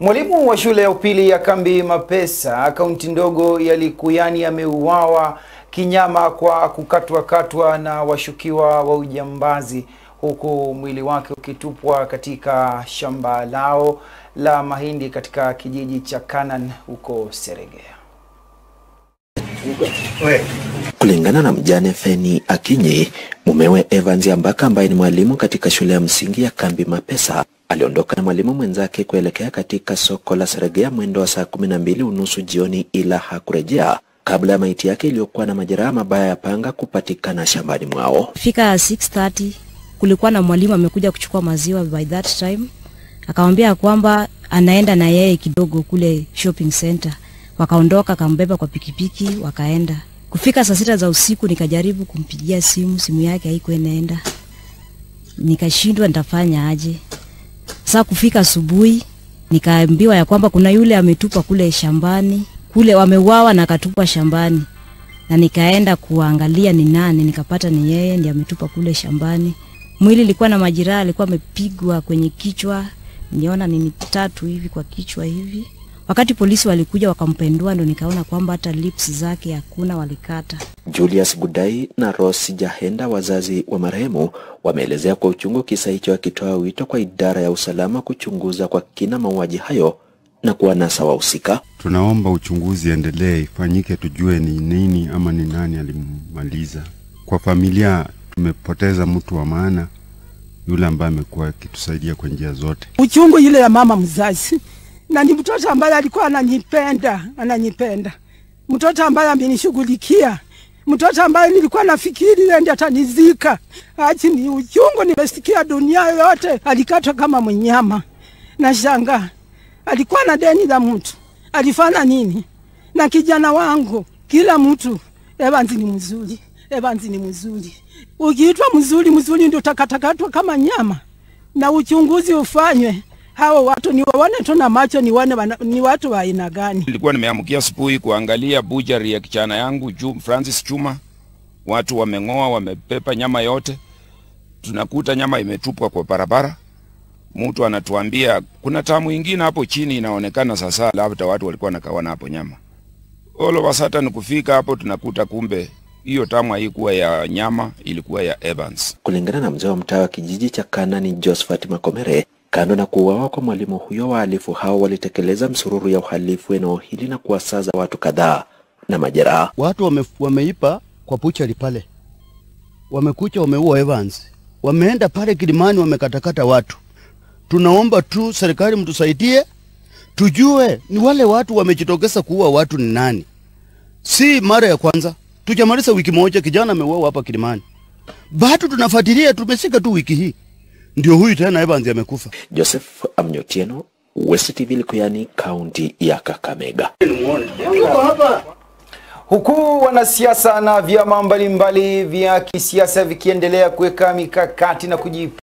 Mwalimu wa shule ya upili ya Kambi Mapesa, kaunti ndogo ya Likuyani, ameuawa kinyama kwa kukatwa-katwa na washukiwa wa ujambazi, huku mwili wake ukitupwa katika shamba lao la mahindi katika kijiji cha Kanan huko Seregea. Kulingana na mjane Feni Akinyi, mumewe Evans Ambaka ambaye ni mwalimu katika shule ya msingi ya Kambi Mapesa aliondoka na mwalimu mwenzake kuelekea katika soko la Seregea mwendo wa saa 12:30 jioni, ila hakurejea kabla ya maiti yake iliyokuwa na majeraha mabaya ya panga kupatikana shambani mwao. Fika 6:30 kulikuwa na mwalimu amekuja kuchukua maziwa by that time, akamwambia kwamba anaenda na yeye kidogo kule shopping center. Wakaondoka, akambeba kwa pikipiki wakaenda. Kufika saa 6 za usiku nikajaribu kumpigia simu, simu yake haikuwa inaenda. Nikashindwa nitafanya aje. Sasa kufika asubuhi nikaambiwa ya kwamba kuna yule ametupa kule shambani, kule wameuawa na akatupwa shambani. Na nikaenda kuangalia ni nani, nikapata ni yeye ndiye ametupa kule shambani. Mwili ilikuwa na majeraha, alikuwa amepigwa kwenye kichwa, niona ni 3 hivi kwa kichwa hivi. Wakati polisi walikuja wakampendua, ndo nikaona kwamba hata lips zake hakuna, walikata. Julius Gudai na Rose Jahenda, wazazi wa marehemu, wameelezea kwa uchungu kisa hicho, wakitoa wito kwa idara ya usalama kuchunguza kwa kina mauaji hayo na kuwanasa wahusika. Tunaomba uchunguzi endelee ifanyike, tujue ni nini ama ni nani alimaliza. Kwa familia tumepoteza mtu wa maana, yule ambaye amekuwa akitusaidia kwa njia zote. Uchungu ile ya mama mzazi, na ni mtoto ambaye alikuwa ananipenda, mtoto ambaye amenishughulikia, mtoto ambaye nilikuwa nafikiri yeye ndiye atanizika. Achi ni uchungu nimesikia dunia yote, alikatwa kama mnyama. Nashangaa alikuwa na deni la mtu, alifanya nini? Na kijana wangu, kila mtu, Evans ni mzuri, Evans ni mzuri. Ukiitwa mzuri, mzuri ndio utakatakatwa kama nyama. Na uchunguzi ufanywe, hao watu ni waone tu na macho, ni watu wa aina gani. Nilikuwa nimeamkia asubuhi kuangalia butchery ya kijana yangu Francis Chuma. Watu wamengoa, wamepepa nyama yote. Tunakuta nyama imetupwa kwa barabara. Mtu anatuambia kuna tamu ingine hapo chini inaonekana sasa, labda watu walikuwa nakawana hapo nyama. All of a sudden kufika hapo tunakuta kumbe hiyo tamu haikuwa ya nyama, ilikuwa ya Evans. Kulingana na mzee wa mtaa wa kijiji cha Kanani Josephat Makomere, kando na kuuawa kwa mwalimu huyo, wahalifu hao walitekeleza msururu ya uhalifu eneo hili na kuwasaza watu kadhaa na majeraha. Watu wameipa kwa buchari pale, wamekuja wameua Evans, wameenda pale Kilimani wamekatakata watu. Tunaomba tu serikali mtusaidie, tujue ni wale watu wamejitokeza kuua watu ni nani. Si mara ya kwanza, tujamaliza wiki moja kijana ameuawa hapa Kilimani, bado tunafuatilia, tumesika tu wiki hii ndio huyu tena Evans amekufa. Joseph Amnyotieno, West TV Likuyani, kaunti ya Kakamega. Huku wanasiasa na vyama mbalimbali vya kisiasa vikiendelea kuweka mikakati na kujipa